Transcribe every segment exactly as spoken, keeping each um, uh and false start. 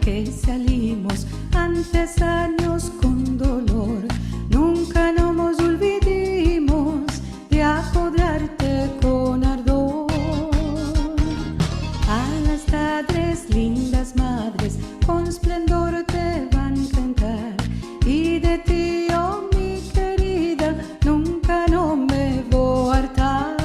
Ke salimos antes anyos kon dolor, nunka no mos olvidimos de akodarte kon ardor. A las madres, lindas madres, kon esplendor te van kantar, i de ti, o mi kerida, nunka no me vo a artar.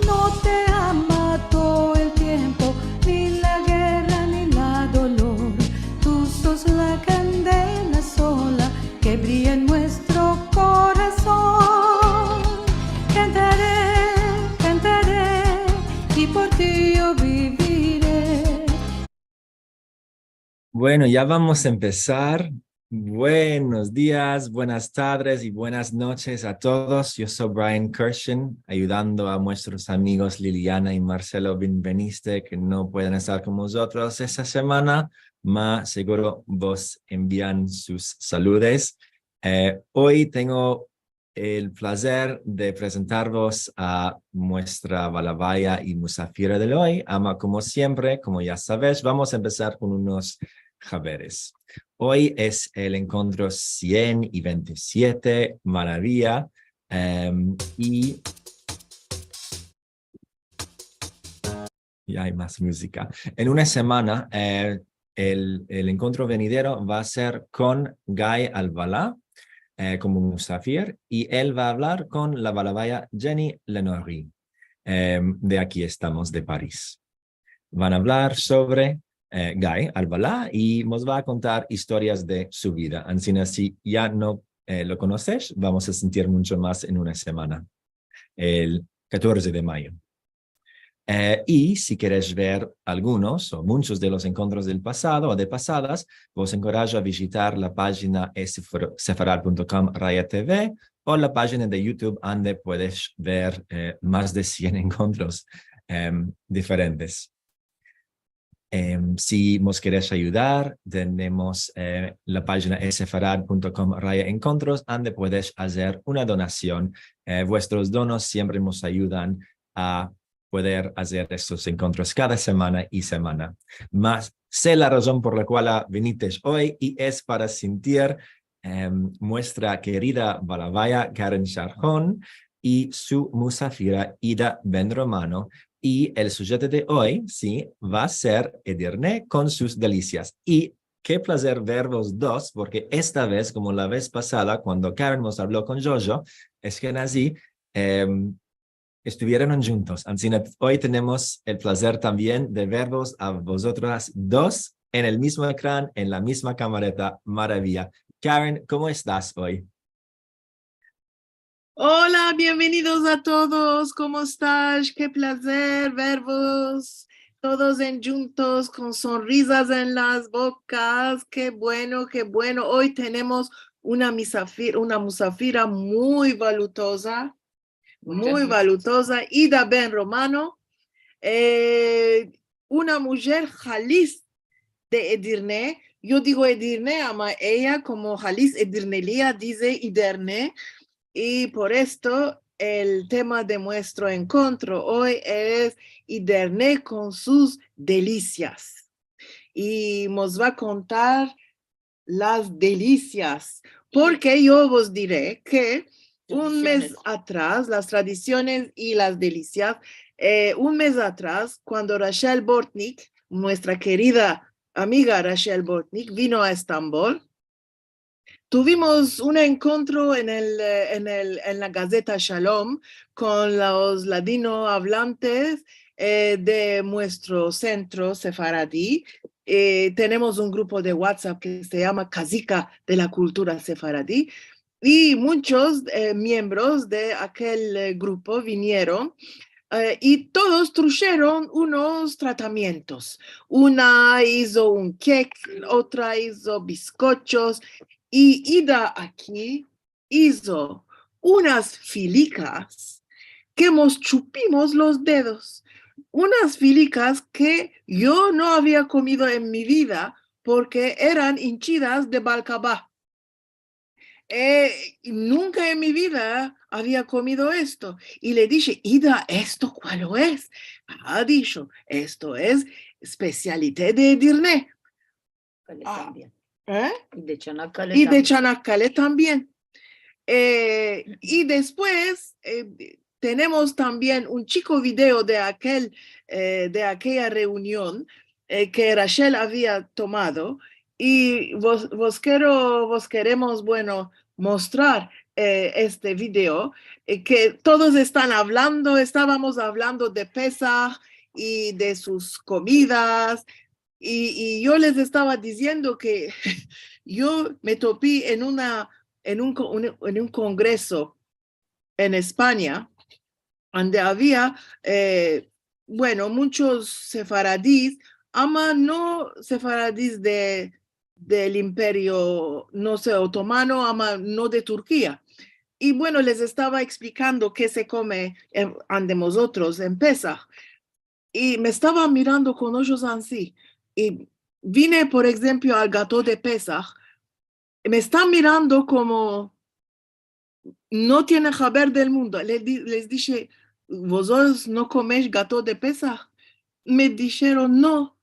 No te ama todo el tiempo, ni la gerra ni la dolor. Tu sos la kandela sola ke brilla en muestro korason. Kantare, kantare, i por ti yo bivire. Bueno, ya vamos a empesar. Buenos dias, buenas tardes i buenas noches a todos. Yo so Brian Kirshen, ayudando a muestros amigos Liliana i Marcelo Binveniste, ke no pueden estar kon mozotros esta semana, ma seguro vos envian sus saludes. Eh, oy tengo el plazer de prezentarvos a muestra balavaya i musafira de oy, ama komo siempre, komo ya savesh, vamos a empesar kon unos haberes. Oy es el enkontro sien i ventisiete, maraviya, em, i Ya ay mas muzika. En una semana, eh, el, el enkontro venidero va a ser kon Guy Alvala, eh, komo musafir, i el va a avlar kon la balavaya Jenny Lenori, eh, de Aki Estamos de Paris. Van a avlar sovre, eh, Guy Alvala i mos va a kontar istorias de su vida. Ansina si ya no, eh, lo konosesh, vamos a sentir mucho mas en una semana, el katorze de mayo. Eh, i si keresh ver algunos o munchos de los enkontros del pasado o de pasadas, vos enkorajo a vijitar la pajina sefarad punto com raya T V o la pajina de YouTube, ande puedesh ver, eh, mas de sien enkontros, em, diferentes. Em, si mos keresh ayudar, tenemos, eh, la pajina sefarad punto com raya enkontros, ande puedesh azer una donasion. Eh, vuestros donos siempre mos ayudan a pueder azer estos enkontros kada semana i semana. Mas se la razon por la kual vinitesh oy, i es para sentir, em, muestra kerida balavaya Karen Sharhon i su musafira Ida Ben Romano, i el sujeto de oy, si, va a ser Edirne kon sus delisias. I ke plazer vervos dos, porke esta vez, komo la vez pasada, kuando Karen mos avlo kon Jojo Eshkenazi, em, estuvieron djuntos. Ansina, oy tenemos el plazer tambien de vervos a vozotras dos en el mizmo ekran, en la mizma kamareta. Maraviya. Karen, komo estas oy? Ola, bienvenidos a todos. Komo estas? Ke plazer vervos todos en djuntos kon sonrizas en las bokas. Ke bueno, ke bueno. Oy tenemos una misafir-, una musafira muy valutoza, muy valutoza, Ida Ben Romano, eh, una mujer halis de Edirne. Yo digo Edirne, ama eya komo halis edirneliya dize Iderne. I por esto el tema de muestro enkontro oy es Iderne kon sus delisias. I mos va a kontar las delisias, porke yo vos dire ke un mez atras, las tradisiones i las delisias, eh, un mez atras, kuando Rachel Bortnick, muestra kerida amiga Rachel Bortnick, vino a Estambol, tuvimos un enkontro en el, eh, en el, en la gazeta Shalom kon los ladino avlantes, eh, de muestro sentro sefaradi. Eh, tenemos un grupo de WhatsApp ke se yama Kazika de la Kultura Sefaradi. I munchos, eh, miembros de akel, eh, grupo vinieron, eh, i todos trusheron unos tratamientos. Una izo un kek, otra izo biskochos, i Ida aki izo unas filikas ke mos chupimos los dedos. Unas filikas ke yo no avia komido en mi vida porke eran inchidas de balkaba. Eh, nunka en mi vida avia komido esto. I le dishe, Ida, esto kualo es? A disho, esto es spesialite de Edirne. Kale tambien. E? I de Çanakkale tambien. I de Çanakkale tambien. E, i despues, e, tenemos tambien un chiko video de akel, e, de akeya reunion, e, ke Rachel avia tomado, i vos, vos kero, vos keremos, bueno, mostrar, e, este video, e, ke todos estan avlando, estavamos avlando de Pesah i de sus komidas, i, i yo les estava diziendo ke yo me topi en una, en un ko-, un, en un kongreso en Espanya, ande avia, e, bueno, munchos sefaradis, ama no sefaradis de, del imperio, no se, otomano, ama no de Turkia. I, bueno, les estava eksplikando ke se kome, e, ande mozotros en Pesah. I me estava mirando kon ojos ansi. I vine, por enshemplo, al gato de Pesah, me esta mirando komo no tiene haber del mundo. Le di-, les dishe, "Vozotros no komesh gato de Pesah?" Me disheron, "No."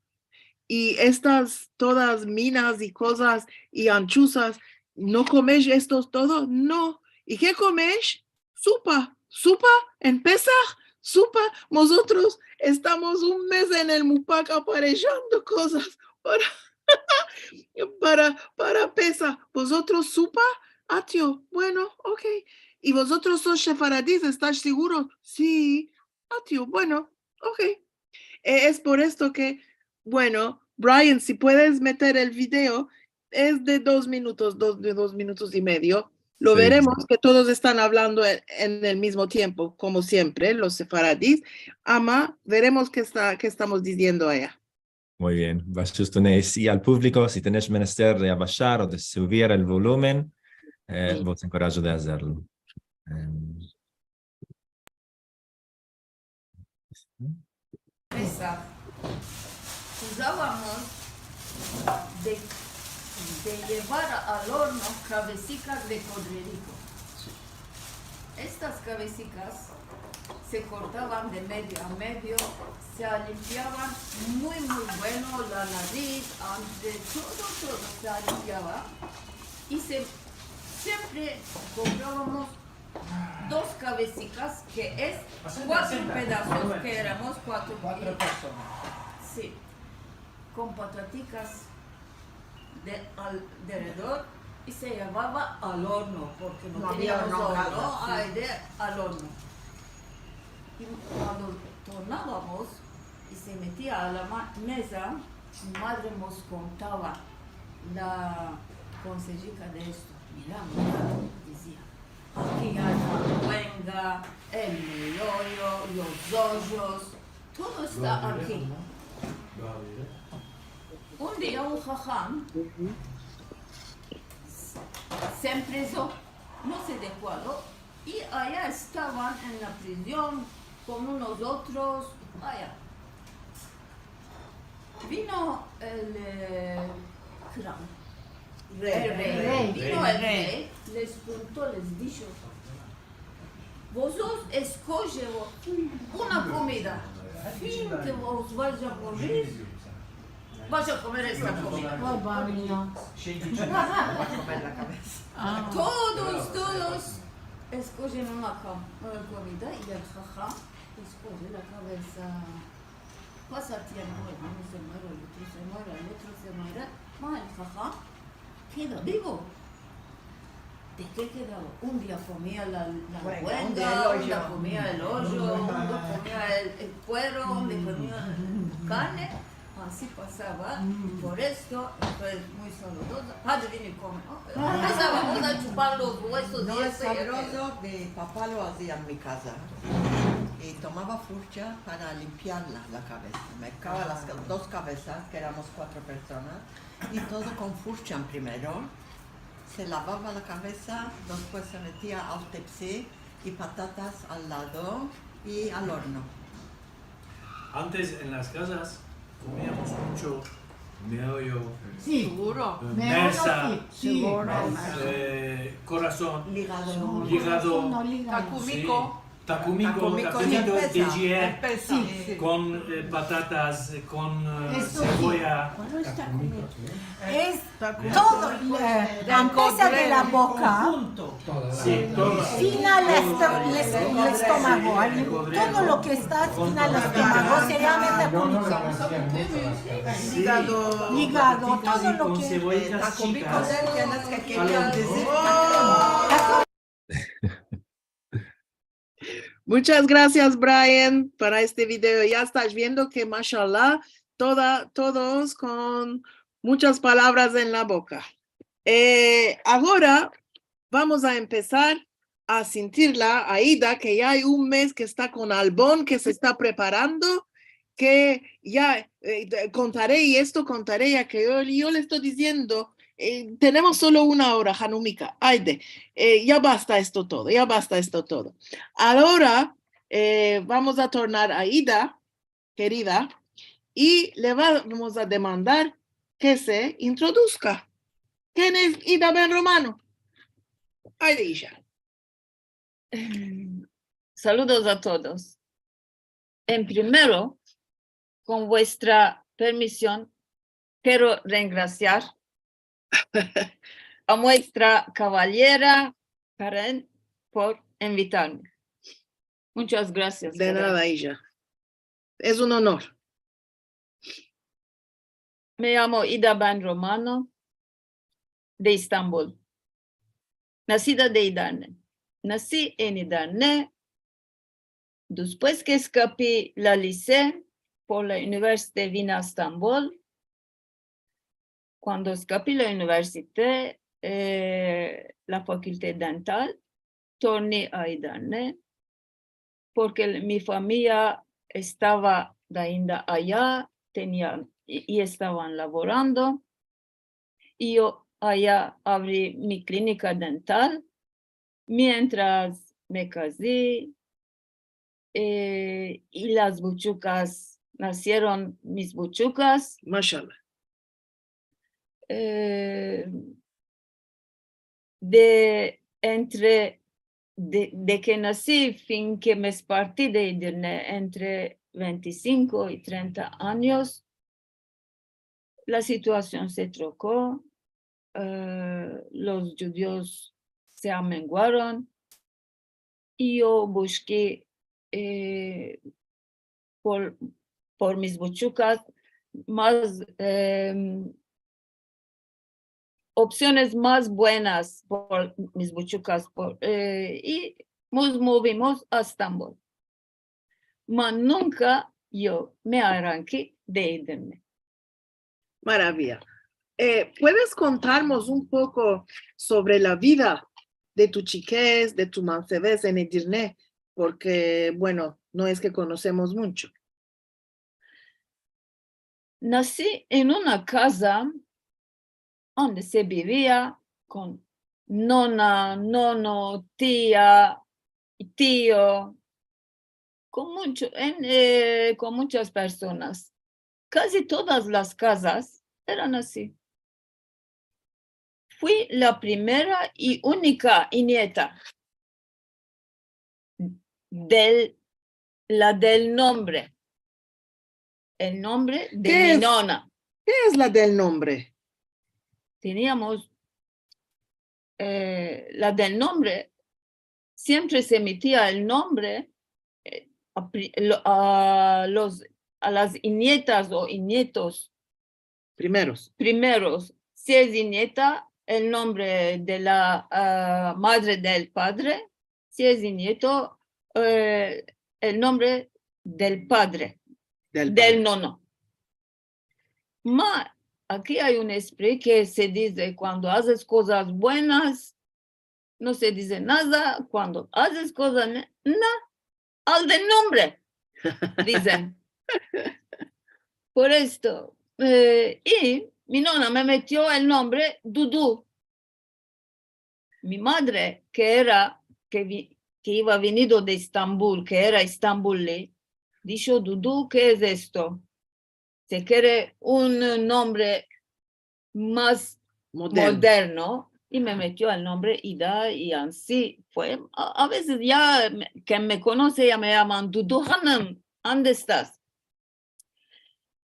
"I estas todas minas i kozas i anchusas, no komesh esto todo?" "No." "I ke komesh?" "Supa." "Supa en Pesah? Supa?" Mozotros estamos un mez en el mupak apareshando kozas para, para, para Pesah. "Vozotros supa?" "Atyo, bueno, okey." "I vozotros sos sefaradis, estas siguro?" "Si." "Atyo, bueno, okey." E, es por esto ke, bueno, Brian, si puedes meter el video, es de dos minutos, dos, de dos minutos i medio. Lo veremos ke todos estan avlando en, en el mizmo tiempo, komo siempre, los sefaradis. Ama, veremos ke esta, ke estamos diziendo aya. Muy bien. Vashus tunesh. I al publiko, si tenesh menester de abashar o de suvir el volumen, e, vos enkorajo de azerlo. Em, Pesah, uzavamos de, de yevar al orno kavesikas de kodreriko. Estas kavesikas se kortavan de medio a medio, se limpiavan muy, muy bueno, la nariz, ante todo, todo se limpiava. I se, siempre konpravamos dos kavesikas, ke es kuatro pedasos, ke eramos kuatro, kuatro personas. Si. Kon patatikas de, al, deredor i se yevava al orno, porke no teniamos orno, ay de, al orno. I kuando tornavamos i se metia a la ma-, meza, mi madre mos kontava la konsejika de esto. Mira, mira, dizia, aki ay la luenga, el meoyo, los ojos, todo esta aki. Un dia un haham se emprezo, no se de kualo, i aya estavan en la prizion kon unos otros, aya. Vino el, e, kral. Rey. El rey. Vino el rey, les pregunto, les disho: "Vozotros eskoje una komida, fin ke vos vaya a morir, vaya a komer esta komida." Ay, madre mia. Todos, todos eskojen una kom-, una komida i el haham eskoje la kavesa. Pasa tiempo, el uno se muere, el otro se muere, el otro se muere, ma el haham keda bivo. De ke kedava? Un dia komia la, la luenga, un dia komia el ojo, un dia komia el, el kuero, un dia komia la karne. Ansi pasava, i por esto esto es muy saludozo. Hadi, vini, kome. Empesavamos a chupar los uesos i esto i akello. No, es sabrozo, mi papa lo azia en mi kaza. I tomava furcha para limpiarla, la kavesa. Merkava las ka-, dos kavesas, ke eramos kuatro personas, i todo kon furcha primero. Se lavava la kavesa, despues se metia al tepsi i patatas al lado i al orno. Antes en las kazas komiamos muncho meoyo, si, seguro, e, meoyo, mersa, si, si, seguro, mersa, e, korason, ligado, ligado, korason, no, ligado, takumiko, si. Takumi ko, takumi ko, takumi ko, empesa, empesa. Si, si. Kon, e, patatas, kon, e, sevoya. Esto si. Bueno, es takumi. Es todo, e, empesa de la boka. Si, todo. Fina el esto-, el es-, el estomago, todo lo ke esta fina el estomago se yama takumi. Si. Igado, todo lo ke. Takumi kon sevoyitas chikas. Muchas gracias, Brian, para este video. Ya estas viendo ke, mashallah, toda, todos kon muchas palavras en la boka. E, agora vamos a empesar a sintirla, Aida, ke ya ay un mez ke esta kon albon, ke se esta preparando, ke ya, e, kontare, i esto kontare, ya ke yo, yo le esto diziendo, e, tenemos solo una ora, Hanumika, ayde, e, ya basta esto todo, ya basta esto todo. Agora, e, vamos a tornar a Ida, kerida, i le vamos a demandar ke se introduzka. Ken es Ida Ben Romano? Ayde, ija. Saludos a todos. En primero, kon vuestra permision, kero rengrasiar a muestra kavaliera Karen por invitarme. Muchas grasias, Karen. De nada, ija. Es un onor. Me yamo Ida Ben Romano, de Estambol. Nasida de İdarne. Nasi en İdarne. Despues ke eskapi la lise, por la universite vine a Estambol. Kuando eskapi la universite, e, la fakulte dental, torni a İdarne, porke mi famiya estava dainda aya, tenia, i, i estavan lavorando, i yo aya avri mi klinika dental, mientras me kazi, e, i las buchukas, nasieron mis buchukas. Mashallah. E, de entre, de, de ke nasi fin ke me esparti de İdirne, entre vente i sinko i trenta anyos, la situasion se troko, e, los djudios se amenguaron, i yo bushki, e, por, por mis buchukas mas, em, opsiones mas buenas por mis buchukas, por, e, i mos movimos a Estambol. Ma nunka yo me arranki de İdirne. Maraviya. E, puedes kontarmos un poko sovre la vida de tu chikez, de tu mansevez en İdirne? Porke, bueno, no es ke konosemos muncho. Nasi en una kaza onde se bivia kon nona, nono, tia, tio, kon muncho, en, e, kon munchas personas. Kazi todas las kazas eran ansi. Fui la primera i unika i nieta del, la del nombre. El nombre de mi nona. Ke es la del nombre? Teniamos, e, la del nombre, siempre se metia el nombre, e, a pri-, lo, a los, a las i nietas o i nietos primeros. Primeros. Si es i nieta, el nombre de la, a, madre del padre. Si es i nieto, e, el nombre del padre, del nono. Ma, aki ay un espri ke se dize, kuando azes kozas buenas, no se dize nada, kuando azes kozas ne-, na-, al del nombre, dizen. Por esto, e, i mi nona me metio el nombre Dudu. Mi madre, ke era, ke vi-, ke iva vinido de Estambul, ke era estambulli, disho: "Dudu, ke es esto?" Se kere un nombre mas moderno, i me metio el nombre Ida, i ansi fue. A, a vezes ya me, ken me konose ya me yaman Dudu Hanım, ande estas?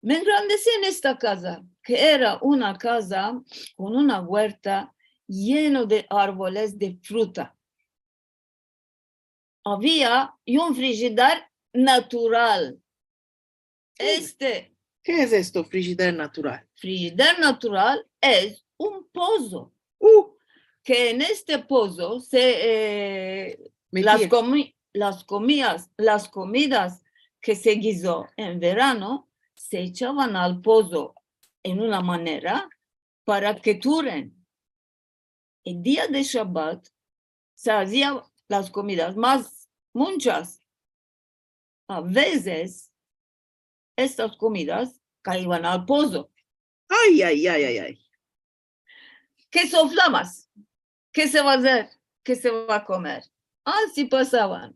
Me engrandesi en esta kaza, ke era una kaza kon una guerta yeno de arvoles de fruta. Avia i un frijider natural. Ke es? Este. Ke es esto, frijider natural? Frijider natural es un pozo. Uh. Ke en este pozo se, e, las komi-, las komidas, las komidas ke se gizo en verano se echavan al pozo en una manera para ke duren. El dia de Shabat se azia las komidas mas munchas. A vezes estas komidas kaivan al pozo. Ay, ay, ay, ay, ay. Ke soflamos, ke se va azer, ke se va komer. Ansi pasavan.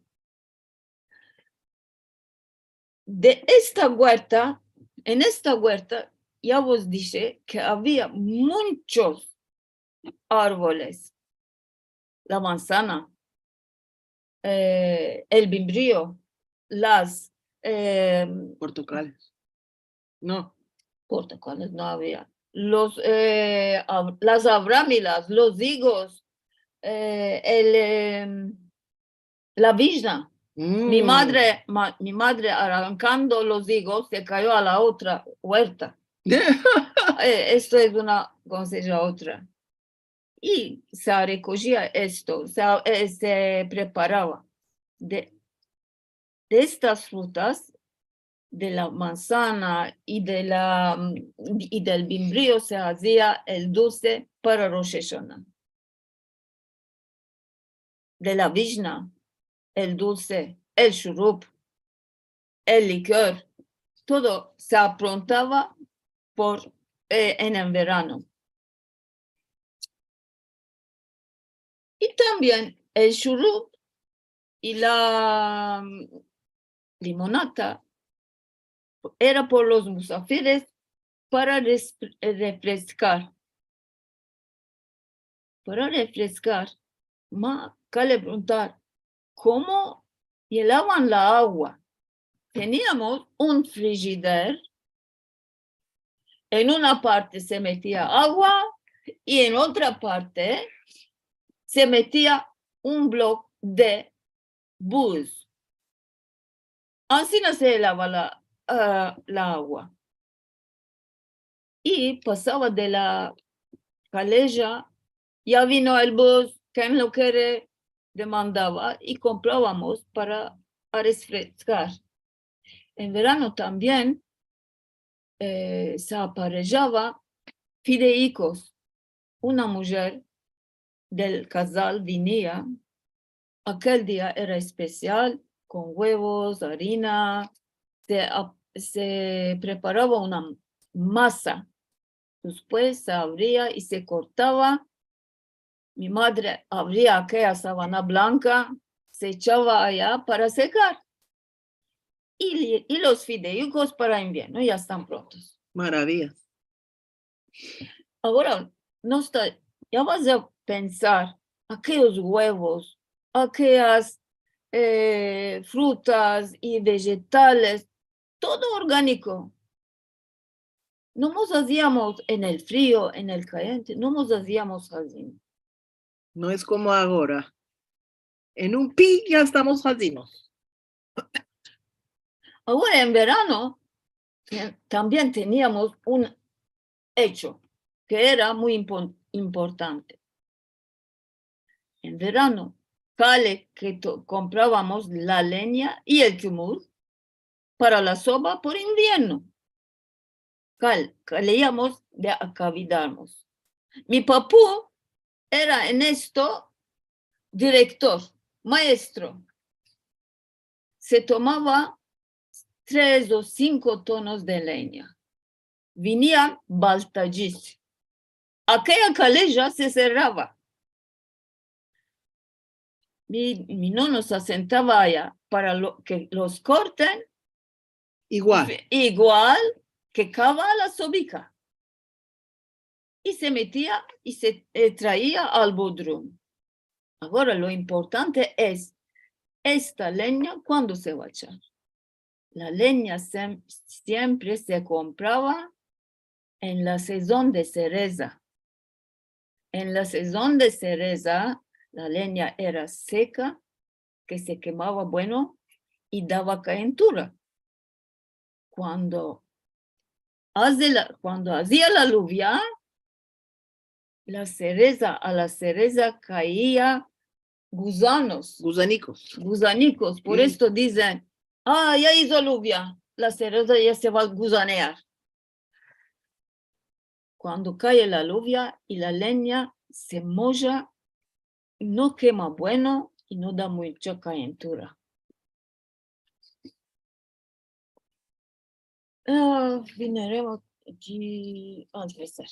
De esta guerta, en esta guerta, ya vos dishe ke avia munchos arvoles. La manzana, e, el bimbrio, las, e, portakales. No. Portakales no avia. Los, e, av-, las avramilas, los igos, e, el, e, la vijna. Mi madre, ma-, mi madre arankando los igos se kayo a la otra guerta. E, esto es una, komo se dize, otra. I se rekojia esto, se, e, se preparava de, de estas frutas, de la manzana i de la, i del bimbrio se azia el dulse para Rosh Hashanah. De la vijna, el dulse, el shurup, el likor, todo se aprontava por, e, en el verano. I tambien el shurup i la limonata era por los musafires para res-, refreskar. Para refreskar, ma, kale preguntar, komo yelavan la agua? Teniamos un frijider, en una parte se metia agua i en otra parte se metia un blok de buz. Ansina se lava la, a, la agua. I pasava de la kaleja, ya vino el buz, ken lo kere, demandava i kompravamos para a refreskar. En verano tambien, e, se aparejava fideikos. Una mujer del kazal vinia, akel dia era espesial, kon guevos, arina, se ap-, se preparava una masa, despues se avria i se kortava. Mi madre avria akeya savana blanka, se echava aya para sekar. I li-, i los fideikos para invierno ya estan prontos. Maraviya. Agora, no esta, ya vas a pensar, akeyos guevos, akeyas, e, frutas i vejetales, todo organiko. No mos aziamos en el frio, en el kayente, no mos aziamos hazino. No es komo agora. En un pi ya estamos hazinos. Agora, en verano, te-, tambien teniamos un echo ke era muy impon-, importante. En verano, kale ke to-, kompravamos la lenya i el chumur para la soba por invierno. Kal-, kaleamos de akavidarmos. Mi papu era en esto direktor, maestro. Se tomava tres o sinko tonos de lenya. Vinian baltadjis. Akeya kaleja se serrava. Mi, mi nono se asentava aya para lo, ke los korten. Igual. Igual ke kava la sobika. i se metia i se, e, traia al Bodrum. Agora, lo importante es, esta lenya, kuando se va a echar? La lenya sem-, siempre se komprava en la sezon de sereza. En la sezon de sereza, la lenya era seka, ke se kemava, bueno, i dava kayentura. Kuando aze la, kuando azia la aluvia, la sereza, a la sereza kaia guzanos. Guzanikos. Guzanikos. Por esto dizen, "A, ya izo aluvia, la sereza ya se va a guzanear." Kuando kaye la aluvia i la lenya se moja, no kema bueno i no da muncha kayentura. A, viniremos aki a empesar.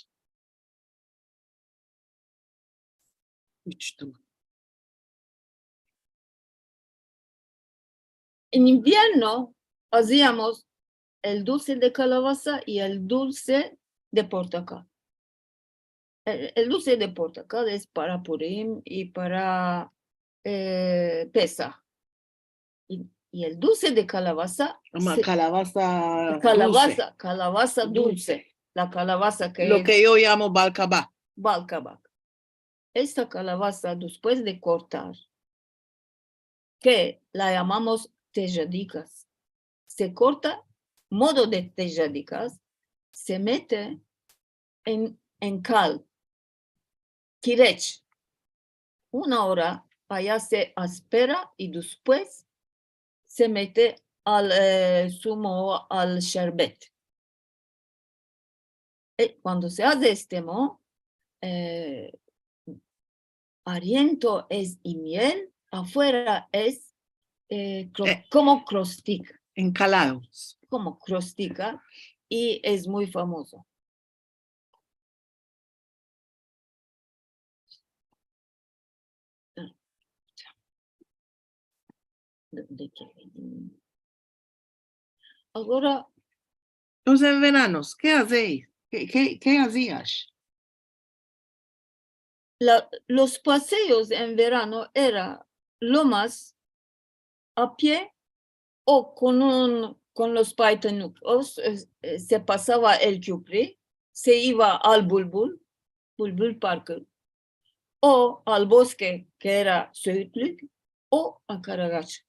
Uch, tu. En invierno aziamos el dulse de kalabaza i el dulse de portakal. El, el dulse de portakal es para Purim i para, e, Pesah. I, i el dulse de kalabaza, ama se-, kalabaza dulse. Kalabaza, kalabaza dulse. Dulse. La kalabaza ke es lo ke yo yamo balkabak. Balkabak. Esta kalabaza, despues de kortar, ke la yamamos tejadikas, se korta, modo de tejadikas, se mete en, en kal, kirech. Una ora aya se aspera i despues se mete al, e, sumo, al sherbet. E, kuando se aze este mo, e, ariento es i miel, afuera es, e, kro-, e, komo krostika. Enkalados. Komo krostika, i es muy famozo. Agora, los enveranos, ke azeis? Ke, ke, ke azias? La, los paseos en verano era lo mas a pie o kon un, kon los paytanuk, o se, e, se pasava el kupri, se iva al bulbul, bulbul parkı, o al boske, ke era Söğütlük, o a Karaağaç.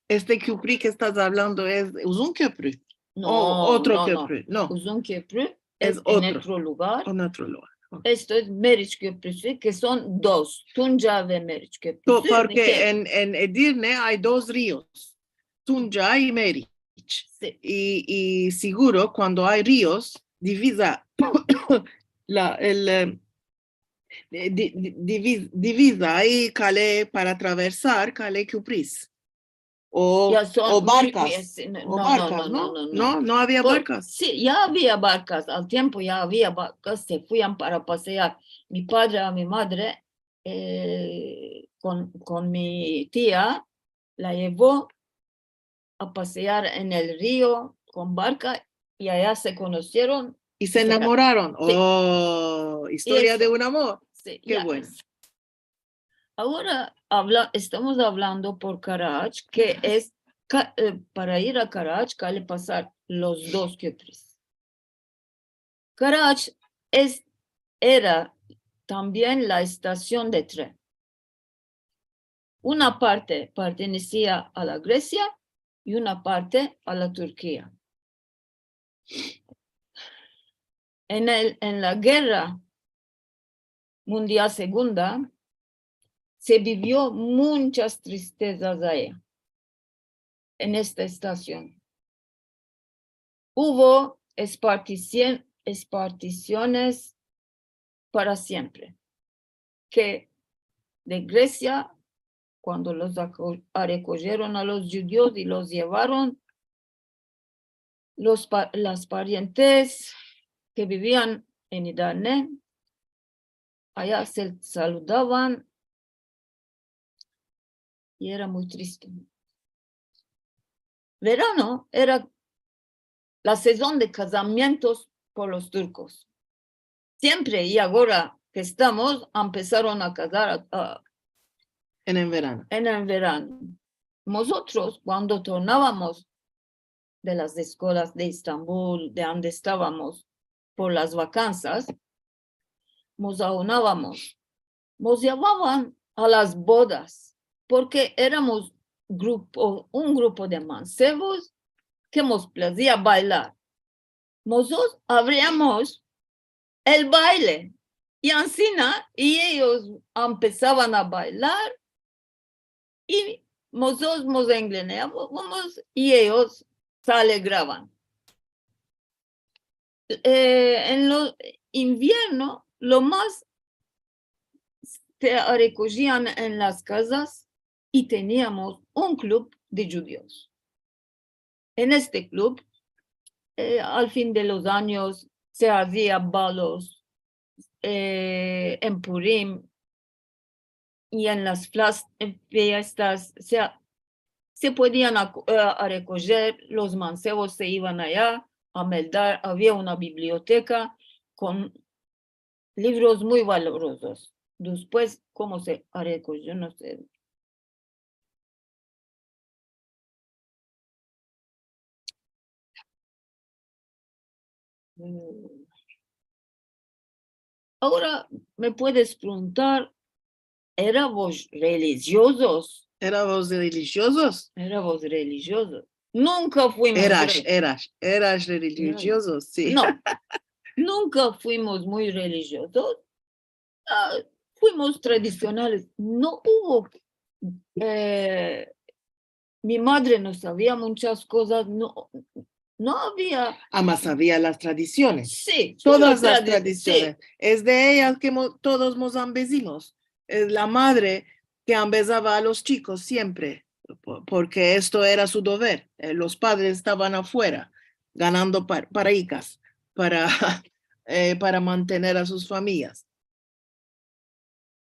Este kupri ke estas avlando es Uzun Köprü? No, o otro kupri? No. Uzun Köprü es en otro lugar. En otro lugar. Okey. Esto es Meriç Köprüsü, ke son dos, Tunca ve Meriç Köprüsü. Porke en, en Edirne ay dos rios, Tunca i Meriç. Si. I, i siguro, kuando ay rios, diviza la, el, e, di-, di-, diviz-, diviza i kale para atraversar, kale kupris. O, o barkas. No, no, no, no, no. No, no avia barkas. Si, ya avia barkas. Al tiempo ya avia barkas. Se fuian para pasear. Mi padre a mi madre, e, kon, kon mi tia, la yevo a pasear en el rio kon barka i aya se konosieron i se enamoraron. Si. O, istoria de un amor. Si, ke bueno. Agora avla-, estamos avlando por Karaağaç, ke es ka-, e, para ir a Karaağaç kale pasar los dos kupris. Karaağaç es, era tambien la estasion de tren. Una parte pertenesia a la Gresia i una parte a la Turkia. En el, en la gerra mundial segunda, se bivio munchas tristezas aya, en esta estasion. Uvo espartisien-, espartisiones para siempre, ke de Gresia, kuando los aco-, arekojeron a los djudios i los yevaron, los pa-, las parientes ke bivian en Edirne, aya se saludavan i era muy triste. Verano era la sezon de kazamientos por los turkos. siempre, i agora ke estamos, empesaron a kazar a, a, en el verano. En el verano. Mozotros, kuando tornavamos de las eskolas de Estambul, de ande estavamos por las vakansas, mos aunavamos, mos yevavan a las bodas, porke eramos grupo, un grupo de mansevos ke mos plazia baylar. Mozotros avriamos el bayle, i ansina, i eyos empesavan a baylar, i mozotros mos engleneavamos, i eyos se alegravan. Eh, en lo invierno, lo mas se arekojian en las kazas, i teniamos un klub de djudios. En este klub, eh, al fin de los anyos se azia balos, eh, en Purim i en las flas-, en fiestas, se, se podian aco-, eh, arekojer los mansevos, se ivan aya a meldar, avia una biblioteka kon livros muy valorozos. Despues, komo se arekojo, no se. Mm. Agora me puedes preguntar, eravos relijiozos? Eravos relijiozos? Eravos relijiozos. Nunka fuimos... Eras, re- eras, eras relijiozos, si. No, nunka fuimos muy relijiozos. Ah, fuimos tradisionales. No uvo, eh, mi madre no savia munchas kozas, no, no avia... Ama savia las tradisiones. Si, todas las tradisiones. Es de eyas ke mo-, todos mos ambezimos. Es la madre ke ambezava a los chikos siempre, po-, porke esto era su dover. Eh, los padres estavan afuera, ganando pa-, paraikas para, eh, para mantener a sus famiyas.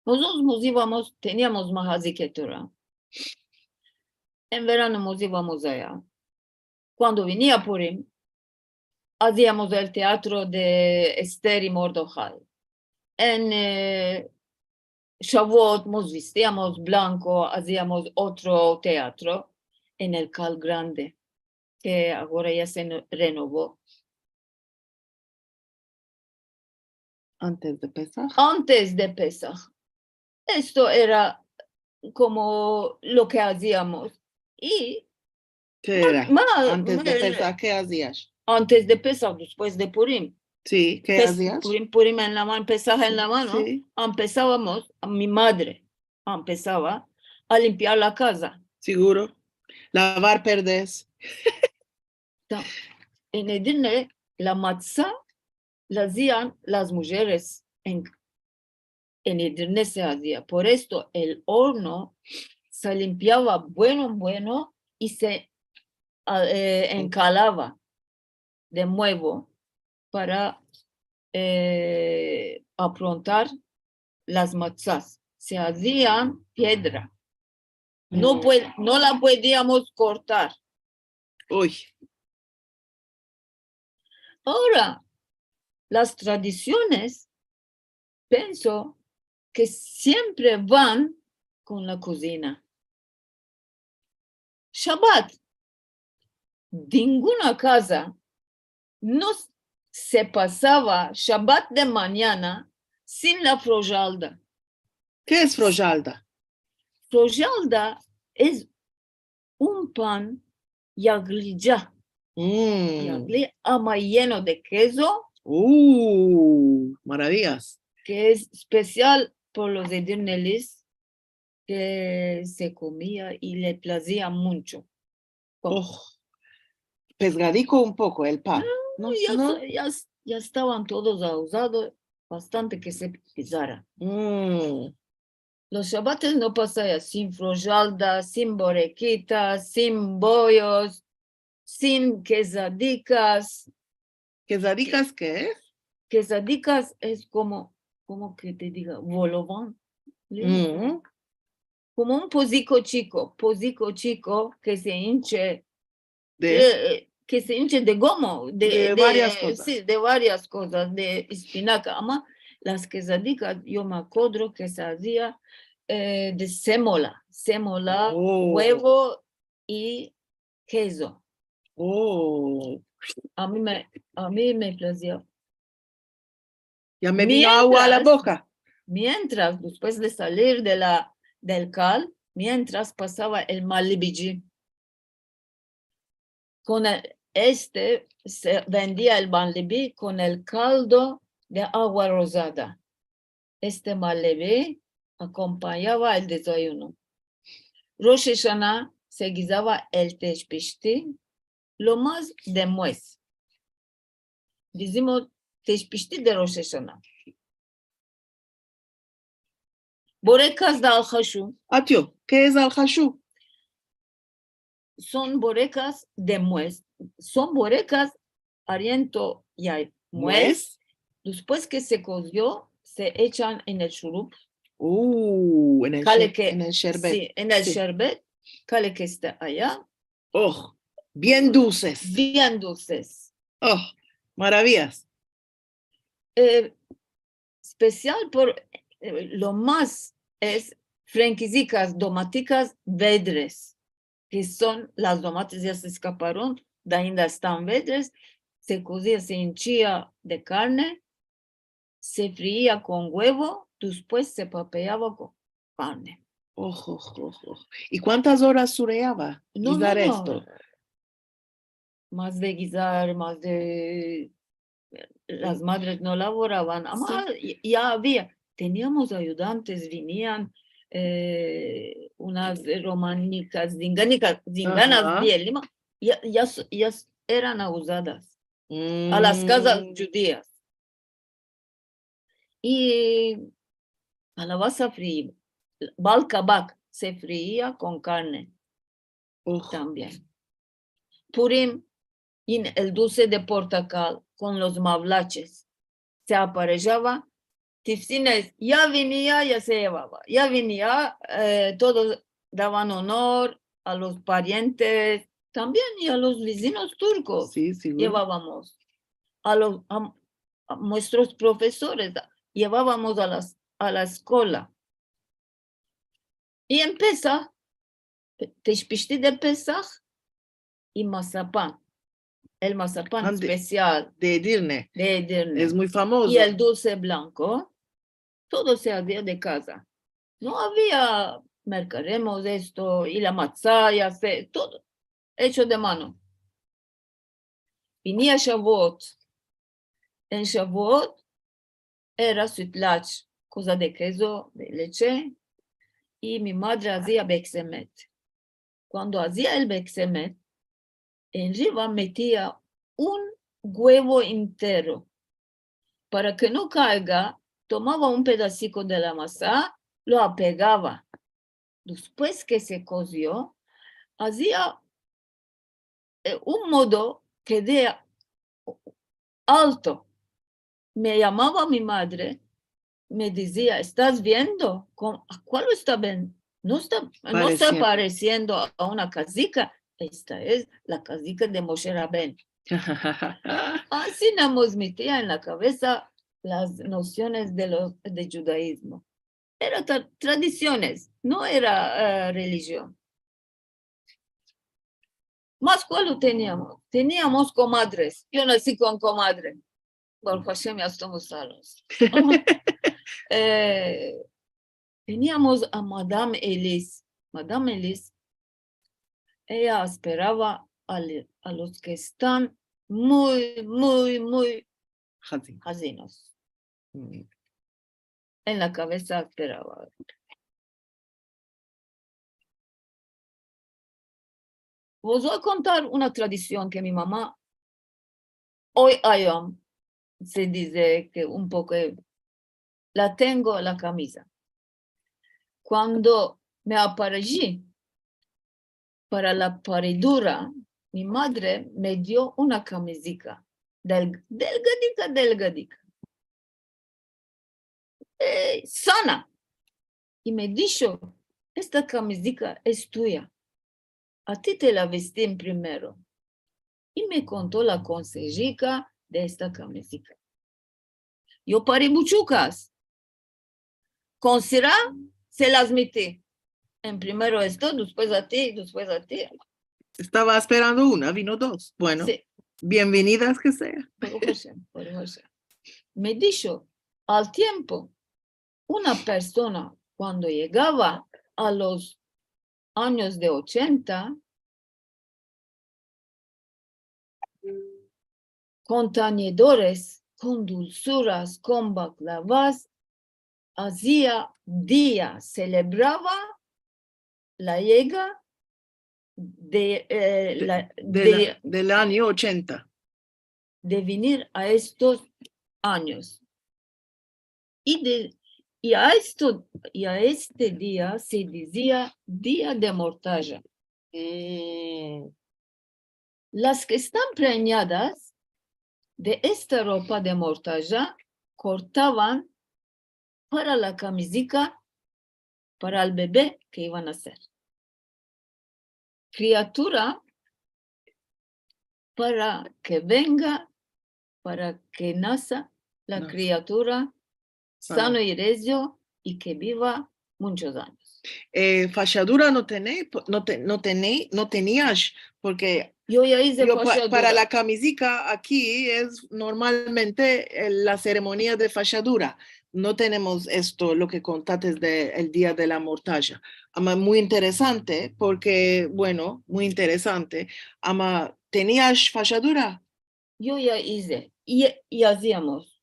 Mozotros mos ivamos, teniamos Mahazike Tora. En verano mos ivamos aya. Kuando venia Purim, aziamos el teatro de Ester i Mordehai. En, eh, Shavuot mos vestiamos blanko, aziamos otro teatro en el Kal Grande, ke agora ya se no-, renovo. Antes de Pesah. Antes de Pesah. Esto era komo lo ke aziamos. I... Ke era? Ma-, ma-, antes de Pesah, ke azias? Antes de Pesah, despues de Purim. Si, ke azias? Purim, Purim en la mano, Pesah en la mano. Si. Empesavamos, mi madre empesava a limpiar la kaza. Siguro. Lavar perdes. Ta-, en Edirne, la matza la azian las mujeres en, en Edirne se azia. Por esto, el orno se limpiava bueno, bueno i se, a, eh, enkalava de muevo para, eh, aprontar las matzas. Se azian piedra. No pue-, no la podiamos kortar. Uy. Agora, las tradisiones, penso ke siempre van kon la kozina. Shabat, dinguna kaza no s-, se pasava Shabat de manyana sin la frojalda. Ke es frojalda? Frojalda es un pan yaglica. Mm. Yagli, ama yeno de kezo. Uh, maraviyas. Ke es espesial por los edirnelis, ke se komia i le plazia muncho. Oh. Pesgadiko un poko el pan. No, no, ya, ya estavan todos auzados, bastante ke se pisara. Mm. Los shabates no pasaya sin frojalda, sin borekita, sin boyos, sin kezadikas. Kezadikas ke es? Kezadikas es komo, komo ke te diga, volovan. Komo un poziko chiko, poziko chiko ke se inche de, eh, eh, ke se inche de gomo, de, de varias kozas, si, de varias kozas, de espinaka, ama las kezadikas, yo me akodro ke se azia, e, de semola, semola, guevo i kezo. O. A mi me, a mi me plazia. Ya me vino agua a la boka. Mientras, despues de salir de la, del kal, mientras pasava el malebici. Kon el, este, se vendia el malebi kon el kaldo de agua rozada. Este malebi akompanyava el dezayuno. Rosh Ashana se gizava el teşpişti, lo mas de muez. Dizimos teşpişti de Rosh Ashana. Borekas de alhaşu. Atyo, ke es alhaşu? Son borekas de muez. Son borekas ariento ya muez. Muez. Despues ke se kozio, se echan en el şurup. U, en el şer-, en el şerbet. Si, en el şerbet. Kale ke este aya. Oh, bien dulses. Bien dulses. Oh, maraviyas. E, espesial por, e, lo mas es frenkizikas, domatikas vedres, ke son, las domates ya se eskaparon, ainda estan vedres, se kozia, se inchia de karne, se friia kon guevo, despues se papeava kon karne. Oh, oh, oh, oh. I kuantas oras sureava gizar esto? Mas de gizar, mas de, las madres no lavoravan, ama ya, ya avia. Teniamos ayudantes, vinian, e, unas romanikas, zinganikas, zinganas de Lima, ya, ya s-, ya s-, eran auzadas a las kazas djudias. I alavas a friir, bal kabak se friia kon karne tambien. Purim, yin el dulse de portakal kon los mavlaches. Se aparejava, tifsines, ya vinia, ya se yevava, ya vinia, e, todos davan onor a los parientes, tambien i a los vizinos turkos yevavamos, a los, a, a muestros profesores, yevavamos a las, a la eskola. I en Pesah, te-, teşpişti de Pesah i masapan. El masapan espesial de Edirne. De Edirne. Es muy famozo. I el dulse blanko, todo se azia de kaza. No avia merkaremos esto, i la matza, ya se, todo echo de mano. Vinia Shavuot. En Shavuot era sutlach, koza de kezo, de leche, i mi madre azia beksemet. Kuando azia el beksemet, enriva metia un guevo entero. Para ke no kayga, tomava un pedasiko de la masa, lo apegava. Despues ke se kozio, azia, e, un modo ke de alto. Me yamava mi madre, me dizia, "Estas viendo? Kon-, kual esta ben-, no esta, no esta paresiendo a una kazika? Esta es la kazika de Moshe Raben." Ansi mos metia en la kavesa las nosiones de lo, de djudaizmo. Era tra-, tradisiones, no era, e, relijion. Mas kualo teniamos? Teniamos komadres. Yo nasi kon komadre. Baruh Hashem, ya estomos sanos. E, teniamos a Madam Elis. Madam Elis, eya asperava a le-, a los ke estan muy, muy, muy hazinos. En la kavesa asperava. Vos vo a kontar una tradision ke mi mama, oy ayom, se dize ke un poko, la tengo la kamiza. Kuando me apareji para la paridura, mi madre me dio una kamizika, del-, delgadika, delgadika. E, sana. I me disho, "Esta kamizika es tuya. A ti te la vestin primero. i me konto la konsejika de esta kamizika. Yo pari buchukas. Kon sira se las meti. En primero esto, despues a ti, despues a ti. Estava esperando una, vino dos. Bueno, si. Bienvenidas ke sea. Baruh Ashem, Baruh Ashem. Me disho, al tiempo, una persona kuando yegava a los anyos de ochenta, kon tanedores, kon dulsuras, kon baklavas, azia dia, selebrava la yega de, eh, de, la, de, del anyo ochenta, de vinir a estos anyos. I de, i a esto, i a este dia se dizia dia de mortaja. Mm. Las ke estan prenyadas de esta ropa de mortaja kortavan para la kamizika, para el bebe ke iva a naser. Kriatura, para ke venga, para ke nasa la kriatura sano i rezio i ke biva munchos anyos. Eh, fashadura no tene-, no te-, no tene-, no teniash, porke yo ya ize pa-, fashadura. Para la kamizika aki es normalmente, eh, la seremonia de fashadura. No tenemos esto, lo ke kontates de el dia de la mortaja. Ama muy interesante, porke, bueno, muy interesante. Ama teniash fashadura? Yo ya ize, i, i aziamos.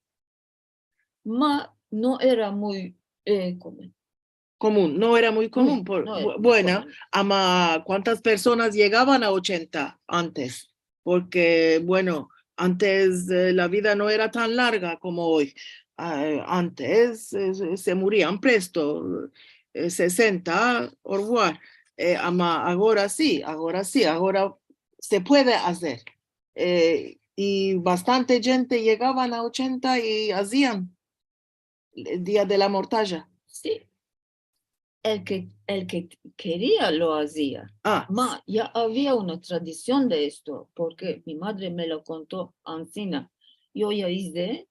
Ma no era muy, eh, komun. Komun, no era muy komun. Mm, por, no era bu-, muy komun. Bueno, ama kuantas personas yegavan a ochenta antes? Porke, bueno, antes, eh, la vida no era tan larga komo oy. Ah, antes, eh, se, se murian presto, eh, sesenta, au revoir. Eh, ama agora si, agora si, agora se puede azer. Eh, i bastante djente yegavan a ochenta i azian el dia de la mortaja. Si. El ke, el ke keria lo azia. Ah. Ma ya avia una tradision de esto, porke mi madre me lo konto ansina. Yo ya ize,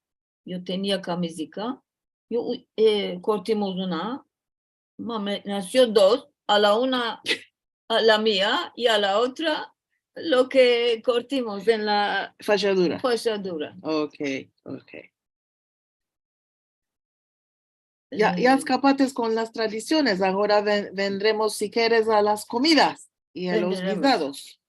yo tenia kamizika, yo, eh, kortimos una, ma me nasio dos, a la una a la mia i a la otra lo ke kortimos en la fashadura. Fashadura. Ok, ok. Ya, ya, eh, eskapates kon las tradisiones. Agora ven-, vendremos, si keres, a las komidas i a los gizados. Vendremos.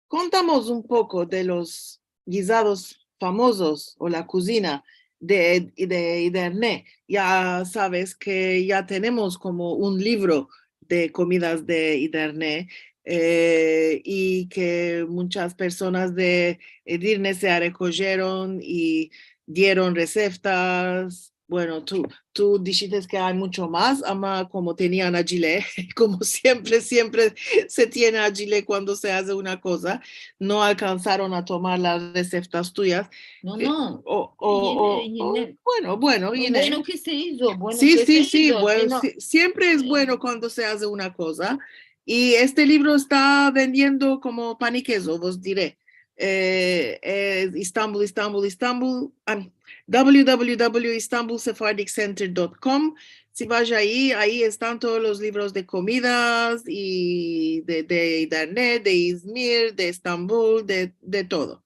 Kontamos un poko de los gizados famozos o la kozina de, de Iderne. Ya saves ke ya tenemos komo un livro de komidas de Iderne, eh, i ke munchas personas de Edirne se arekojeron i dieron reseftas. Bueno, tu, tu dishites ke ay muncho mas, ama komo tenian adjile, komo siempre, siempre se tiene adjile kuando se aze una koza, no alkansaron a tomar las reseftas tuyas. No, eh, no. O, o, yine, o, o, yine. Bueno, bueno, yine. Bueno ke se izo, bueno ke se izo, si no. Si, si, si, bueno, si, siempre es bueno kuando se aze una koza. I este livro esta vendiendo komo pan i kezo, vos dire. Eh, eh, Istanbul, Istanbul, Istanbul, am, w w w istanbul sephardic center dot com. Si vas ayi, ayi estan todos los livros de komidas i de, de Iderne, de Izmir, de Estambul, de, de todo.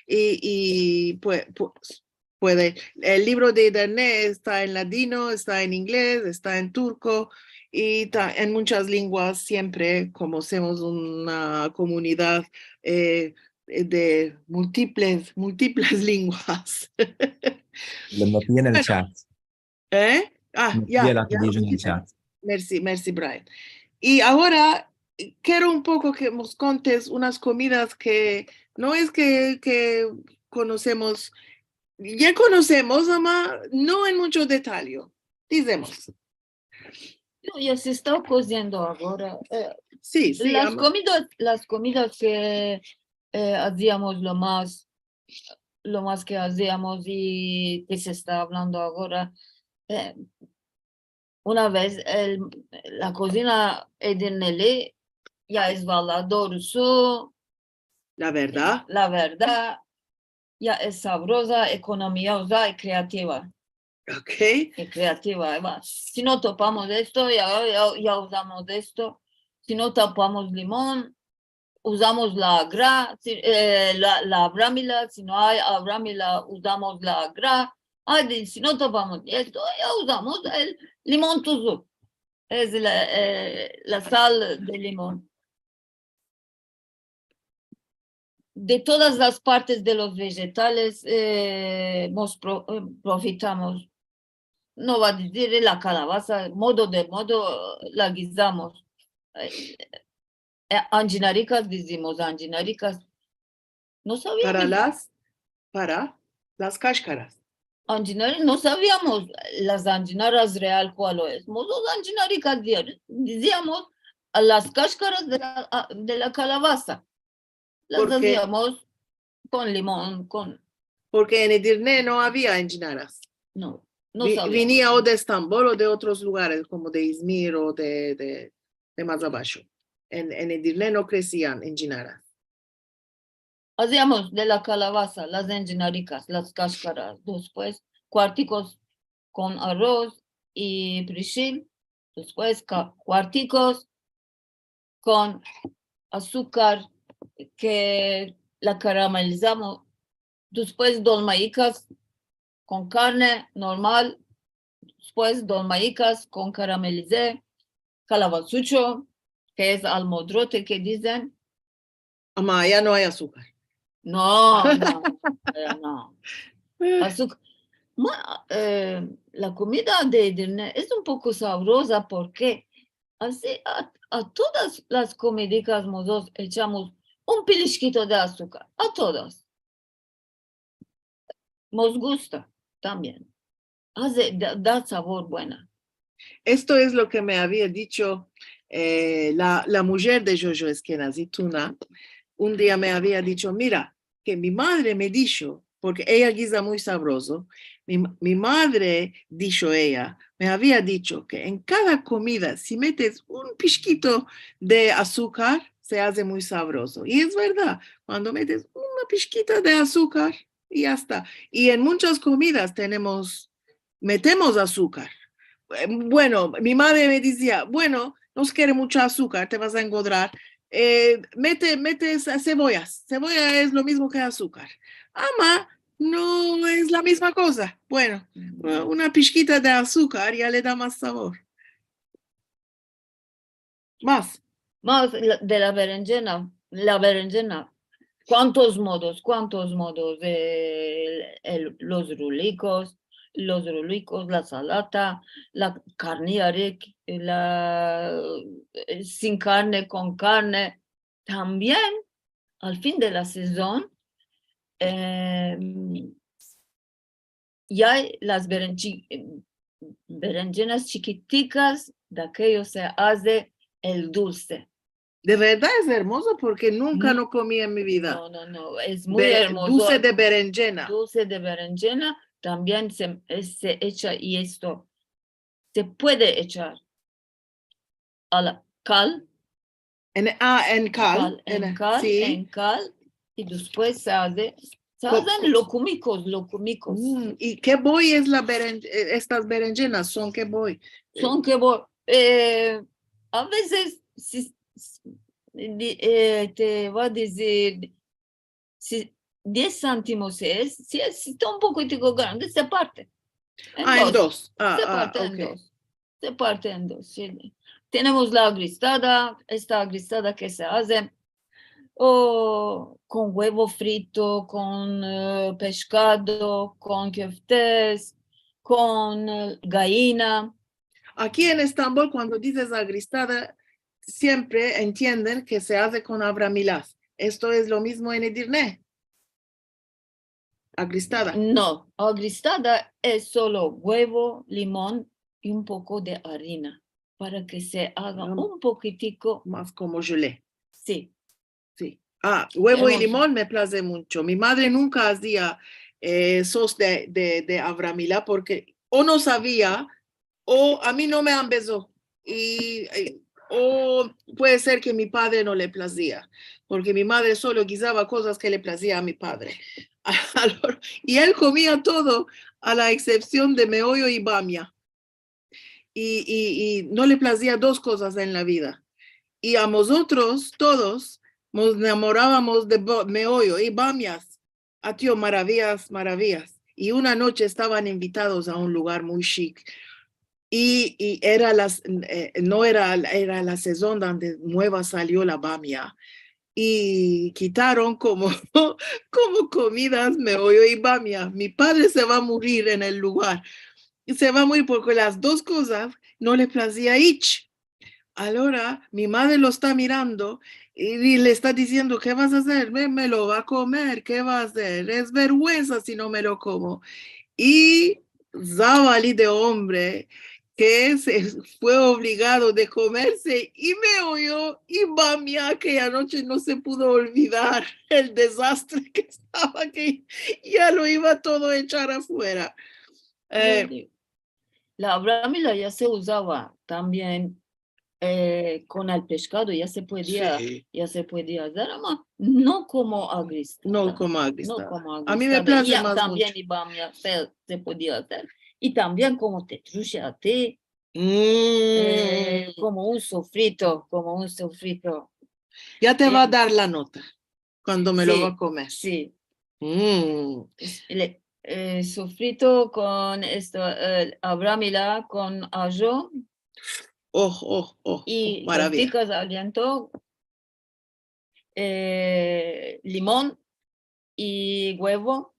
I, i, pue-, pu-, puede. El livro de Iderne esta en ladino, esta en inglez, esta en turko i ta-, en munchas lenguas siempre, komo somos una komunidad, eh, de multiples, multiples lenguas. Lo meti en el chat. Bueno. Eh? Ah, ya, ya lo meti en el chat. Mersi, mersi, Brian. I agora, eh, kero un poko ke mos kontes unas komidas ke no es ke, ke konosemos, ya konosemos, ama no en muncho detalyo. Dizemos. No, ya se esta okoziendo agora. Eh, si, si, las komidas, las komidas ke, eh, aziamos lo mas, lo mas ke aziamos i ke se esta avlando agora, eh, una vez el, la kozina edirneli Ya es valla, dorusu, la verdad, la verdad, ya es savroza, ekonomiya uza, e kreativa. Okey. E kreativa, e va. Si no topamos esto, ya, ya, ya uzamos esto. Si no topamos limon, uzamos la agra, si, e, la, la avramila, si no ay avramila, uzamos la agra. Aydi, si no topamos esto, ya uzamos el limon tuzu. Es la, e, la sal de limon. De todas las partes de los vejetales, e, mos pro-, e, profitamos. No va a dizir la kalavaza, modo de modo la gizamos. E, e, anjinarikas dizimos, anjinarikas. No saviamos. Para las, para las kashkaras. Anjinar-, no saviamos las anjinaras real kual es. Mozotros anjinarikas di-, diziamos a las kashkaras de la, a, de la kalavaza. Las aziamos kon limon, kon... Porke en Edirne no avia anjinaras. No, no saviamos. Vinia o de Estambol o de otros lugares, komo de Izmir o de, de, de mas abasho. En, en Edirne no kresian anjinaras. Aziamos de la kalavaza, las anjinarikas, las kashkaras, despues kuartikos kon aroz i prishil, despues ka-, kuartikos kon asukar ke la karamelizamos, despues dolmaikas kon karne normal, despues dolmaikas kon karamelize, kalavazucho, ke es almodrote ke dizen. Ama aya no ay asukar. No, no, aya no. Asuk-, ma, e, la komida de Edirne es un poko savroza porke asi a, a todas las komidikas mozotros echamos un pilishkito de asukar, a todas. Mos gusta tambien. Aze, da, da savor buena. Esto es lo ke me avia dicho, e, la, la mujer de Jojo Eskenazi, Tuna. Un dia me avia dicho, mira, ke mi madre me disho, porke eya giza muy savrozo, mi, mi madre, disho eya, me avia dicho ke en kada komida, si metes un pishkito de asukar, se aze muy savrozo. I es verdad, kuando metes una pishkita de asukar, i ya esta. I en munchas komidas tenemos, metemos asukar. E, bueno, mi madre me dizia, bueno, no se kere muncho asukar, te vas a engodrar. E, mete, mete ce-, sevoyas. Sevoya es lo mizmo ke asukar. Ama no es la mizma koza. Bueno, una pishkita de asukar ya le da mas savor. Mas. Mas la, de la berenjena, la berenjena. Kuantos modos, kuantos modos. El, el, los rulikos, los rulikos, la salata, la karniyarik, la, e, sin karne, kon karne. Tambien, al fin de la sezon, em, i ay las berenji-, berenjenas chikitikas, de akeyo se aze el dulse. De verdad es ermozo porke nunka no komi en mi vida. No, no, no, es muy ermozo. Dulse de berenjena. Dulse de berenjena, tambien se, se echa i esto. Se puede echar a la kal. En, a, en kal, en kal, si. En kal, i despues se aze, se azen lokumikos, lokumikos. Mm, i ke boy es la beren-, e, estas berenjenas? Son ke boy? Son ke boy. E, a vezes, si, si, di-, e, te va a dizir, si diez santimos es, si es, si esta un pokitiko grande, se parte en dos. A, en dos. A, se parte en dos. Se parte en dos, si. Tenemos la agristada, esta agristada ke se aze, o kon guevo frito, kon, e, peshkado, kon keftes, kon, e, gayina. Aki en Estambol, kuando dizes agristada, siempre entienden ke se aze kon avramilas. Esto es lo mizmo en Edirne? Agristada. No, agristada es solo guevo, limon i un poko de arina, para ke se aga un pokitiko mas komo jele. Si. Si. A, guevo i limon me plaze muncho. Mi madre nunka azia, e, sos de, de, de avramila porke o no savia o a mi no me ambezo. I, e, o puede ser ke mi padre no le plazia, porke mi madre solo gizava kozas ke le plazia a mi padre. Alora, i el komia todo, a la eksepsion de meoyo i bamia. I, i, i no le plazia dos kozas en la vida. I a mozotros, todos, mos enamoravamos de bo-, meoyo i bamias. Atio, maravias, maravias. I una noche estavan invitados a un lugar muy shik. I, i era las, eh, no era, era la sezon donde mueva salio la bamia. I kitaron komo, komo komidas meoyo i bamia. Mi padre se va a murir en el lugar. Se va a murir porke las dos kozas no le plazia ich. Alora, mi madre lo esta mirando i, i le esta diziendo, "Ke vas a azer? Me, me lo va a komer, ke va a azer? Es verguensa si no me lo komo." I zavali de ombre ke se fue ovligado de komerse i meoyo i bamia akeya noche, no se pudo olvidar el dezastre ke estava, ke ya lo iva todo a echar afuera. Eh, la bramila ya se uzava tambien, eh, kon el peshkado, ya se podia, si, ya se podia azer, ama no komo agristada. No komo agristada. No komo agristada. A mi me plaze mas mucho. I tambien i bamia se, se podia azer. I tambien komo tetrusha, te, eh, komo un sofrito, komo un sofrito. Ya te va a dar la nota kuando me lo va a komer. Si. Mm. Es, le, eh, sofrito kon esto, eh, la bramila kon ajo. Oh, oh, oh, oh, maraviya. I tortikas al viento, eh, limon i guevo,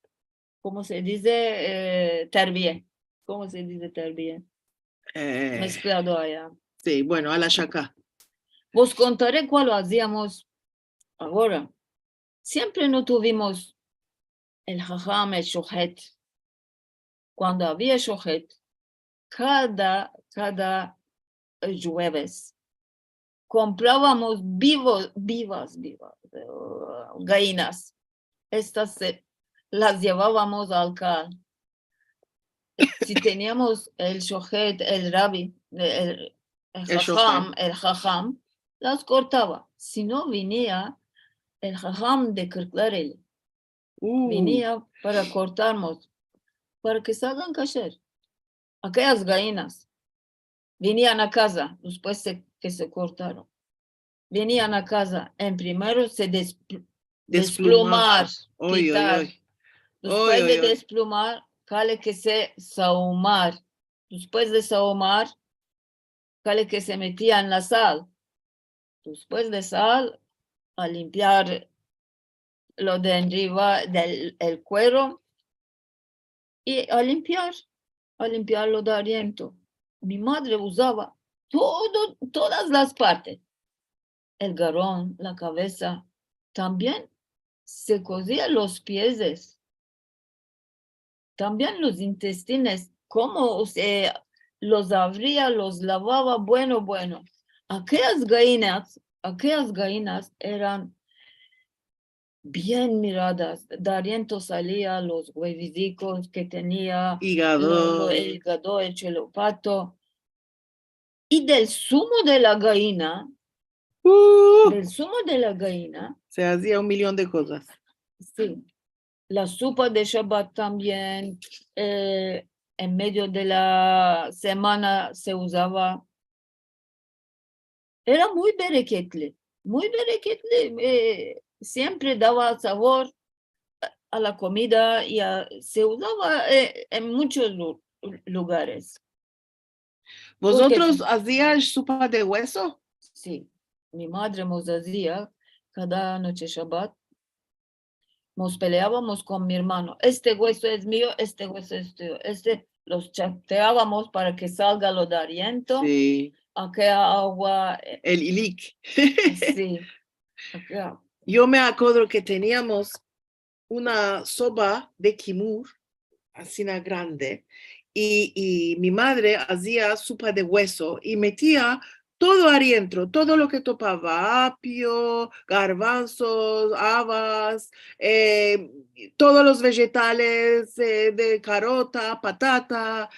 komo se dize, eh, terbiye. Komo se dize terbiye? Eh, mesklado aya. Si, bueno, a la shaka. Vos kontare kualo aziamos agora. Siempre no tuvimos el haham, el shohet. Kuando avia shohet, kada, kada, eh, jueves, kompravamos bivo, bivas, bivas, eh, gainas. Estas se, las yevavamos al kal. Si teniamos el shohet, el rabi, el, el haham, el haham, las kortava. Si no, venia el haham de Kırklareli. Venia para kortarmos, para ke salgan kasher. Akeyas gainas venian a kaza, despues se, ke se kortaron. Venian a kaza, en primero se despl-, desplumar, kitar. Despues de desplumar, kale ke se sahumar. Despues de sahumar, kale ke se metia en la sal. Despues de sal, a limpiar lo de enriva del, el kuero i a limpiar, a limpiar lo de ariento. Mi madre uzava todo, todas las partes. El garon, la kavesa. Tambien se kozia los piezes. Tambien los intestines, komo, o sea, los avria, los lavava, bueno, bueno. Akeyas gainas, akeyas gainas eran bien miradas. De ariento salia los guevizikos ke tenia, igado, el igado, el chulepato. I del sumo de la gaina, del sumo de la gaina, se azia un milion de kozas. Si. La supa de Shabat tambien, eh, en medio de la semana se uzava. Era muy bereketli, muy bereketli, eh, siempre dava savor a, a la komida i a, se uzava, eh, en munchos lu-, lugares. Vozotros aziash supa de gueso? Si, mi madre mos azia kada noche Shabat. Mos peleavamos kon mi ermano. Este gueso es mio, este gueso es tuyo. Este, los chateavamos para ke salga lo de ariento. Si. Akeya agua, eh, el ilik. Si. Akeya. Yo me akodro ke teniamos una soba de kimur, asina grande, i, i mi madre azia supa de gueso i metia todo arientro, todo lo ke topava, apio, garbanzos, avas, eh, todos los vejetales, eh, de karota, patata,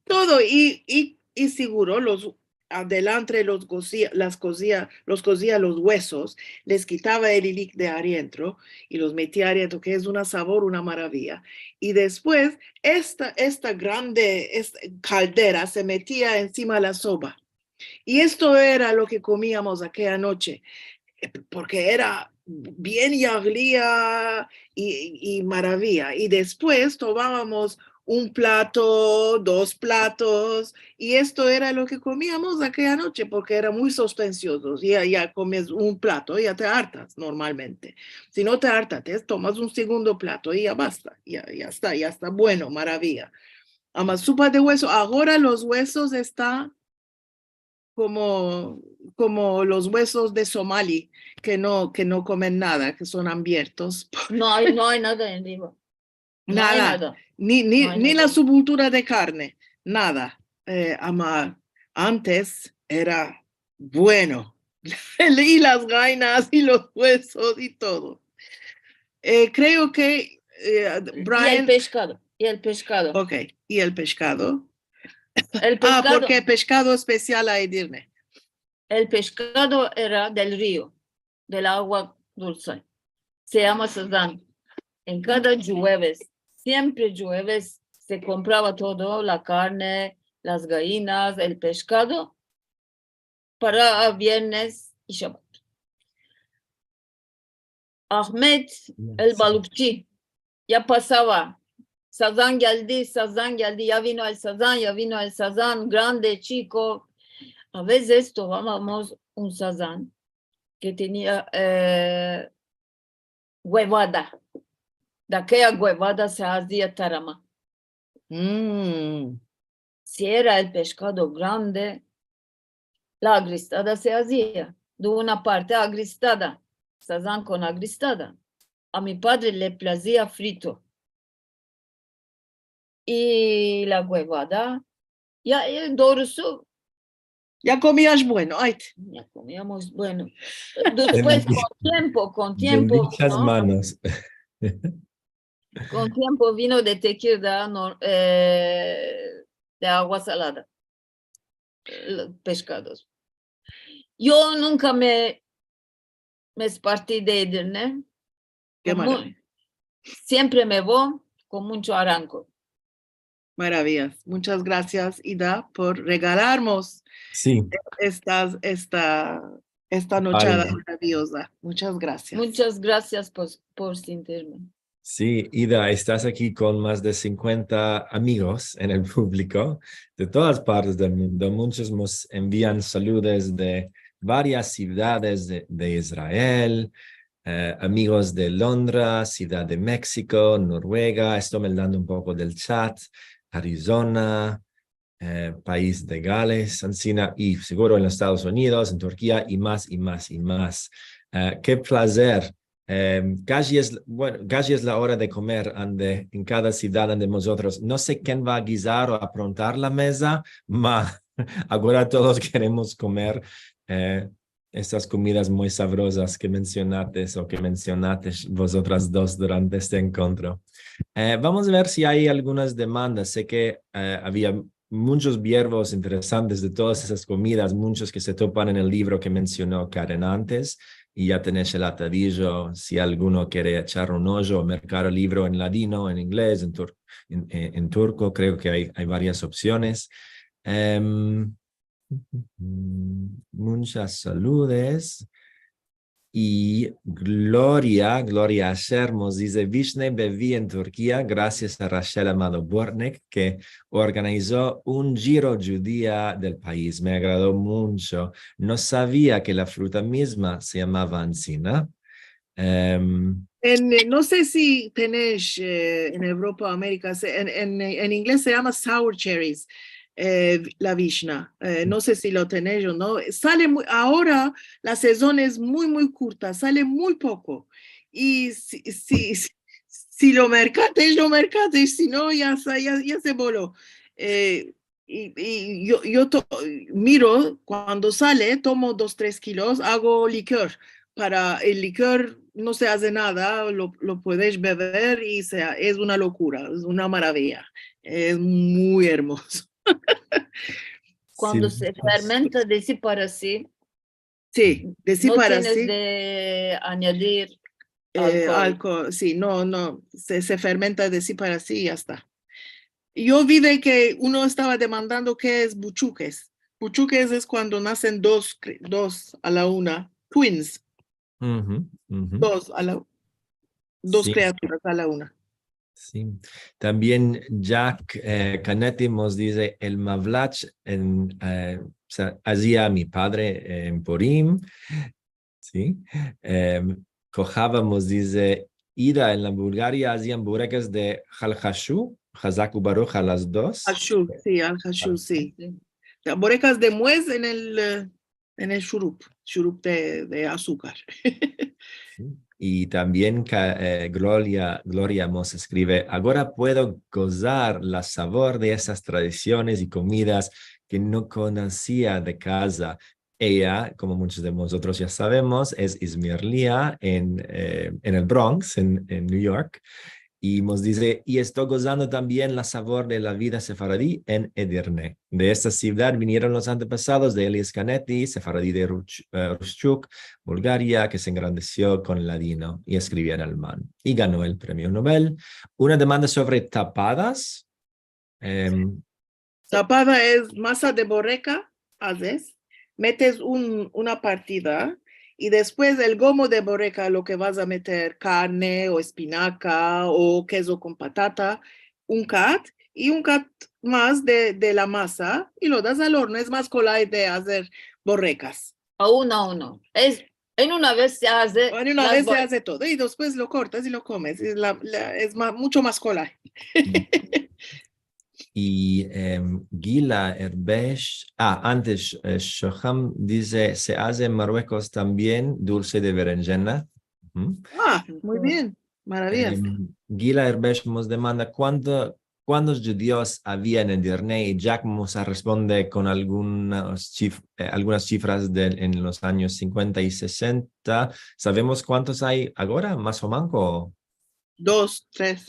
todo, i, i, i siguro los adelantre los kozia, las kozia, los kozia los wesos, les kitava el ilik de arientro i los metia arientro, ke es una savor, una maraviya. I despues, esta, esta grande, esta kaldera se metia ensima la soba. I esto era lo ke komiamos akeya noche, eh, porke era bien yaglia i, i maraviya. I despues tomavamos un plato, dos platos, i esto era lo ke komiamos akeya noche, porke era muy suspensiozo. Ya, ya komes un plato, ya te artas normalmente. Si no te artas, te tomas un segundo plato i ya basta, ya, ya esta, ya esta bueno, maraviya. Ama supa de weso, agora los wesos esta komo, komo los wesos de somali, ke no, ke no komen nada, ke son ambiertos. No ay, no ay nada enriva. No ay Nada, nada. ni, ni, No ay ni la nada. subultura de karne, nada. Eh, ama antes era bueno. I las gainas i los wesos i todo. Eh, kreo ke, eh, I el Brian, peshkado, i el peshkado. Ok, i el peshkado. El A, peshkado, porke peshkado espesial a Edirne. el peshkado era del rio, del agua dulse. Se yama sazan. En kada djueves, siempre djueves, se komprava todo, la karne, las gainas, el peshkado, para viernes i shabat. Ahmet, el balukçi, ya pasava. Sazan geldi, sazan geldi, ya vino el sazan, ya vino el sazan, grande, chiko. A vezes tomavamos un sazan ke tenia, eh, guevada. De akeya guevada se azia tarama. Mm. Si era el peshkado grande, la agristada se azia. De una parte agristada, sazan kon agristada. A mi padre le plazia frito. I la guevada, ya, e, doorusu, Ya komias bueno, ay. ya komiamos bueno. Despues, kon tiempo, kon tiempo, Bendichas no? Manos. Kon tiempo vino de Tekirdağ, no, e, de agua salada, los peshkados. Yo nunka me, me esparti de Edirne. Ke Kon mu-, maraviya. Siempre me vo kon muncho aranko. Maraviyas. Muchas grasias, Ida, por regalarmos Si. estas, esta, esta nochada maraviyoza. Muchas grasias. Munchas grasias por, por sintirme. Si, Ida, estas aki kon mas de sinkuenta amigos en el publiko de todas partes del mundo. Munchos mos envian saludos de varias sivdades de, de Israel, e, amigos de Londra, Sivdad de Meksiko, Noruega. Esto me lando un poko del chat, Arizona, e, pais de Gales, ansina, i seguro en los Estados Unidos, en Turkia, i mas, i mas, i mas. E, ke plazer. E, kaji es, bueno, kaji es la ora de komer ande, en kada sivdad ande mozotros. No se ken va a gizar o aprontar la meza, ma agora todos keremos komer, e, estas komidas muy savrozas ke mensionates o ke mensionates vozotras dos durante este enkontro. E, vamos a ver si ay algunas demandas. Se ke, e, avia munchos biervos interesantes de todas esas komidas, munchos ke se topan en el livro ke mensiono Karen antes, i ya tenesh el atadijo, si alguno kere echar un ojo o merkar el livro en ladino, en inglez, en tur-, en, en, en turko, kreo ke ay, ay varias opsiones. Em, munchas saludes. I Gloria, Gloria Asher mos dize, "Vishne bevi en Turkia grasias a Rachel Amado Bortnick, ke organizo un giro djudia del pais. Me agrado muncho. No savia ke la fruta mizma se yamava ansina." Em, En, e, no se si tenesh, e, en Evropa o Amerika, se, en, en, en inglez se yama sour cherries, e, la vishna. E, no se si lo tenesh o no. Sale muy, agora la sezon es muy, muy kurta, sale muy poko. I si, si, si, si lo merkates, lo merkates, si no, ya sa-, ya, ya se bolo. E, i, i yo, yo to-, miro, kuando sale, tomo dos, tres kilos, ago likor. Para el likor no se aze nada, lo, lo puedes bever i se, es una lokura, es una maravia, es muy ermozo. Kuando se fermenta de si para si, si, de si para si, no tienes de anyadir alkool. Si, no, no, se, se fermenta de si para si i ya esta. Yo vi de ke uno estava demandando ke es buchukes. Buchukes es kuando nasen dos, dos a la una, twins. Dos a la, dos kriaturas a la una. Si. Tambien Jack, eh, Canetti mos dize, el mavlach en, eh, o sea, azia mi padre, eh, en Purim. Si. Em, Kohava mos dize, Ida, en la Bulgaria azian burekas de hal hashu, hazak u baruh a las dos. Hashu, si, hal hashu, si. Ya, burekas de muez en el, eh, en el shurup, shurup de, de azukar. Si. I tambien ka-, eh, Gloria, Gloria mos eskrive, agora puedo gozar la savor de esas tradisiones i komidas ke no konosia de kaza. Eya, komo munchos de mozotros ya savemos, es izmirlia en, eh, en el Bronx, en, en New York. I mos dize, i esto gozando tambien la savor de la vida sefaradi en Edirne. De esta sivdad vinieron los antepasados de Elias Canetti, sefaradi de Ruch-, eh, Rushchuk, Bulgaria, ke se engrandesio kon ladino i eskrivia en alman. I gano el premio Nobel. Una demanda sovre tapadas. Em, Tapada es masa de boreka, azes, metes un, una partida, i despues el gomo de boreka, lo ke vas a meter, karne o espinaka o kezo kon patata, un kat, i un kat mas de, de la masa, i lo das al orno. Es mas kolay de azer borekas. A uno a uno. Es, en una vez se aze las borekas. En una vez se aze todo, i despues lo kortas i lo komes. Es la, la, es ma-, muncho mas kolay. I, em, Gila Erbesh, ah, antes, eh, Shoham dize, se aze en Marruekos tambien dulse de berenjena. Uhu. Ah, muy bien, maravillas. Em, Gila Erbesh mos demanda kuanto, kuantos djudios avia en Edirne, i Jack mos responde kon algunas chif-, eh, algunas chifras de, en los anyos sinkuenta i sesenta. Savemos kuantos ay agora, mas o manko? Dos, tres.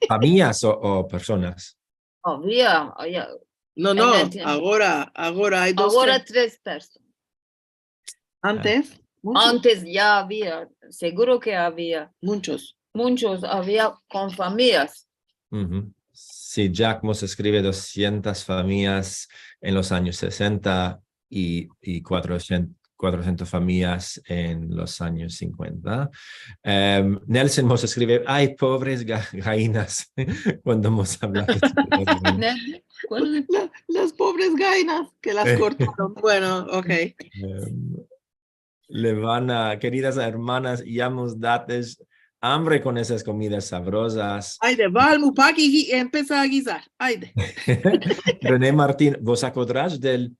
Famias o, o personas? Avia, avia. No, no, agora, agora ay dos, tres. Agora tres personas. Antes, munchos. Antes ya avia, seguro ke avia. Munchos. Munchos avia kon famias. Uhu. Si, Jack mos eskrive dosientas famias en los anyos sesenta i, i kuatrosientos, kuatrosientas famias en los anyos sinkuenta. Em, Nelson mos eskrive, ay, povres ga-, gainas, kuando mos avla de... Ne? Kual? La, las povres gainas ke las kortaron. Bueno, okey. Em, Levana, keridas ermanas, ya mos dates ambre kon esas komidas savrozas. Ayde, va al mupak i empesa a gizar. Ayde. René Martin, vos akodras del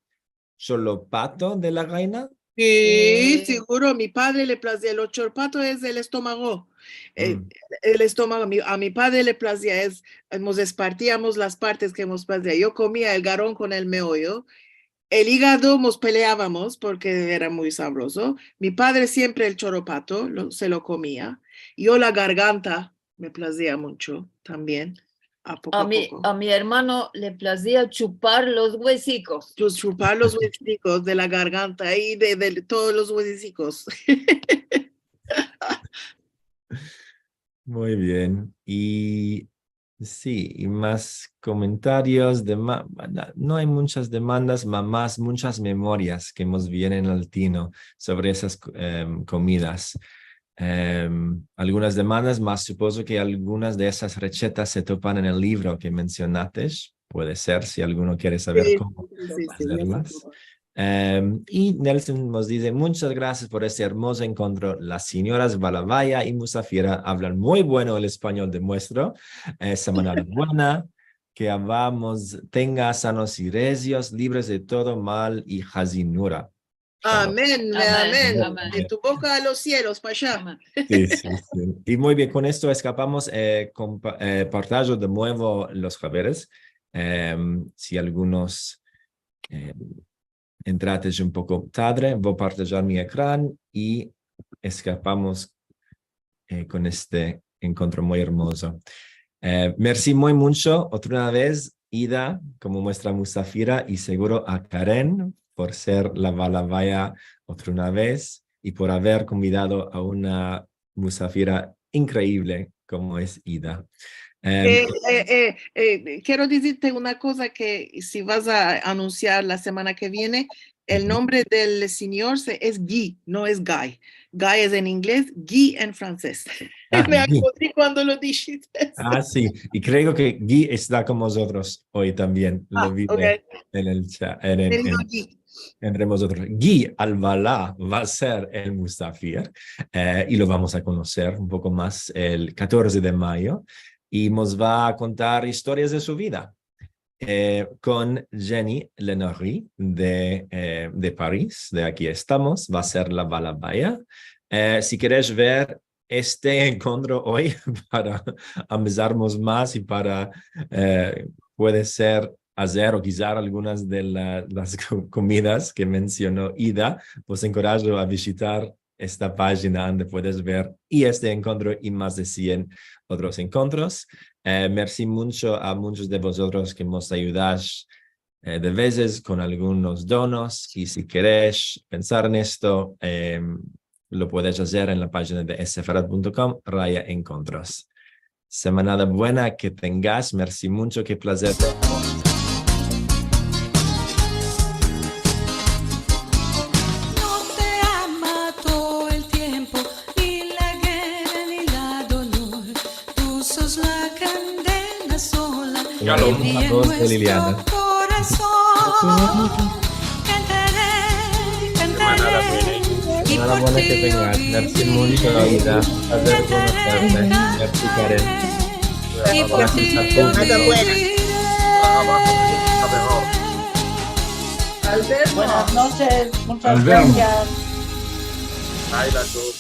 cholopato de la gaina? Si, seguro. Mi padre le plazia. El cholopato es el estomago. El, el estomago. Mi, a mi padre le plazia, es, mos espartiamos las partes ke mos plazia. Yo komia el garon kon el meoyo. El igado mos peleavamos porke era muy savrozo. Mi padre siempre el cholopato lo, se lo komia. Yo la garganta me plazia muncho tambien. A poko a poko. A mi ermano le plazia chupar los uesikos. Chupar los uesikos de la garganta i de, de todos los uesikos. Muy bien. I si, i mas komentarios de ma-, na-, no ay munchas demandas, ma mas munchas memorias ke mos vienen al tino sovre esas ko-, em, komidas. Em, algunas demandas, mas supozo ke algunas de esas rechetas se topan en el livro ke mensionates. Puede ser, si alguno kere saver komo azerlas. Em, i Nelson mos dize, munchas grasias por este ermozo enkontro. Las sinyoras Balavaya i Musafira avlan muy bueno el espanyol de muestro. Eh, semanada buena, ke Ava mos tenga sanos i rezios, libres de todo mal i hazinura. Amen, amen. De tu boka a los sielos, pasha. Si, si, si. I muy bien, kon esto eskapamos, eh, kompa-, eh, partajo de muevo los haberes. Em, si algunos, em, entrates un poko tadre, vo partajar mi ekran i eskapamos, eh, kon este enkontro muy ermozo. Eh, mersi muy muncho, otra vez, Ida komo muestra musafira i seguro a Karen por ser la balabaya otra una vez i por aver konvidado a una musafira inkreivle komo es Ida. Em, eh, eh, eh, eh, kero dizirte una koza, ke si vas a anunsiar la semana ke viene, el nombre del sinyor se, es Guy, no es Guy. Guy es en inglez, Guy en fransez. Ah, Guy. Me akodri kuando lo dishiste. Ah, si. I kreo ke Guy esta kon mozotros oy tambien. Lo vi en el cha-, en el, en, entre mozotros. Guy Albalá va a ser el musafir, eh, i lo vamos a konoser un poko mas el katorze de mayo, i mos va a kontar istorias de su vida. Eh, kon Jenny Lenori de, eh, de Paris, de Aki Estamos, va a ser la balabaya. Eh, si keresh ver este enkontro oy para amizarmos mas i para, eh, puede ser azer o gizar algunas de la, las ko-, komidas ke mensiono Ida, vos enkorajo a vizitar esta pajina ande puedes ver i este enkontro i mas de sien otros enkontros. Eh, mersi muncho a munchos de vozotros ke mos ayudash, eh, de vezes kon algunos donos, i si keresh pensar en esto, em, lo puedes azer en la pajina de sefarad punto com raya enkontros. Semanada buena ke tengas, mersi muncho, ke plazer. No te ama todo el tiempo, ni la guerra ni la dolor. Tu sos la kandela sola. Shalom. La voz de Liliana. Korazon. Kantaré, kantaré. Enhorabona ke vengas. Mersi muncho, Ida. Plazer konokerte. Mersi, Karen. Grazia a todos. Buenas noches. Muchas gracias. Bye a todos.